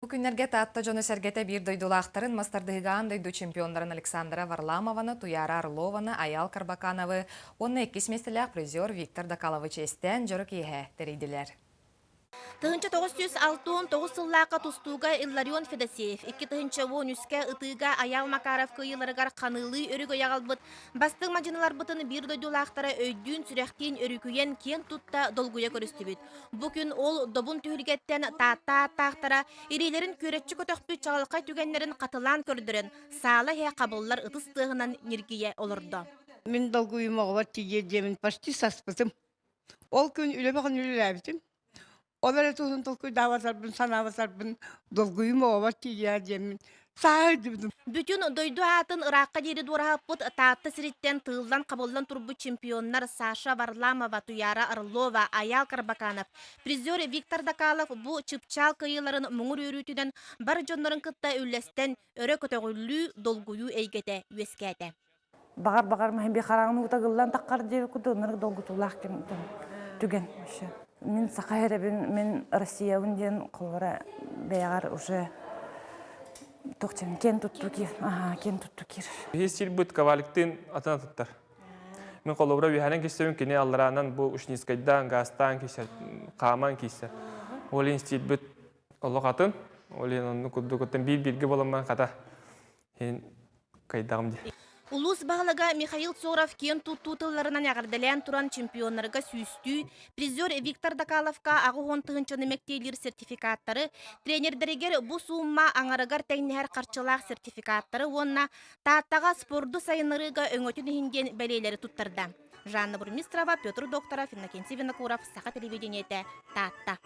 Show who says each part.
Speaker 1: Бу күннэргэ Таатта дьоно-сэргэтэ биир дойдулаахтарын мас тардыһыыга аан дойду чемпионнарын Александра Варламованы, Туйаара Орлованы, Айаал Карбакановы уонна иккис миэстэлээх призер Виктор Дакаловы чиэстээн дьоро киэһэ тэрийдилэр.
Speaker 2: 1969 сыллаахха тустууга Илларион Федосеев, 2013-кэ ытыыга Айаал Макаров кыайыыларыгар ханыылыы өрүгөй аҕалбыт бастыҥ мадьыныларбытын биир дойдулаахтара өйдүүн-сүрэхтиин өрүкүйэн киэн тутта долгуйа көрүстүбүт. Бу күн ол добун түһүлгэттэн Таатта ааттаахтара илиилэрин күөрэччи көтөхпүт чаҕылхай түгэннэрин хатылаан көрдөрөн, саала иһэ хабыллар ытыс тыаһынан ньиргийэ олордо.
Speaker 3: Мин долгуйум оҕобор тиийиэ диэмин почти саспытым. Ол күн үлэбэҕин үлэлээбитим. Ол эрэ туһун толкуйдаабатарбын, санаабатарбын долгуйум оҕобор тиийиэ диэммин сааһырдыбытым.
Speaker 2: Бүтүн дойду аатын ыраахха диэри дуораһаппыт Таатта сириттэн тыыллан-хабыллан турбут чемпионнар Саша Варламова, Туяра Орлова, Айаал Карбаканов, призер Виктор Дакалов бу чыпчаал кыайыыларын муҥур үөрүүтүнэн бар дьоннорун кытта үллэстэн, өрө көтөҕүллүү, долгуйуу эйгэтэ үөскээтэ.
Speaker 4: Баҕар баҕар маһын би хараҕын уута гыллан таххар диэбит курдук ынырык долгутуулаах кэм түгэн вообще. Мин саха эрэбин, мин Россиябын диэн холобура бэйэҕэр уже тохчан киэн туттуу киир, аха киэн туттуу киир.
Speaker 5: Биһи сирбит Коваликтыын атын атыттар. Мин холобура үөһэнэн киссэбин кини аллараанан бу Ушницкайдаан, газтаан киссэр, хааман киссэр. Ол иһин стилбит олох атын. Ол иһин оннук курдук оттон биир-бииргэ буоламман хата Ин кайдаҕым дии.
Speaker 2: Улуус баһылыга Михаил Соров киэн туттуу тылларынан эҕэрдэлээн туран чемпионнарга сүүстүү, призер Виктор Дакаловка 80 тыһыынчаны мэктиэлиир сертификаттары, тренердэригэр бу суумма аҥарыгар тэҥнэһэр харчылаах сертификаттары уонна Тааттаҕа спорду сайыннарыыга өҥөтүн иһин диэн бэлиэлэри туттарда. Жанна Бурмистрова, Петр Докторов, Иннокентий Винокуров, Саха телевидениетэ, Таатта.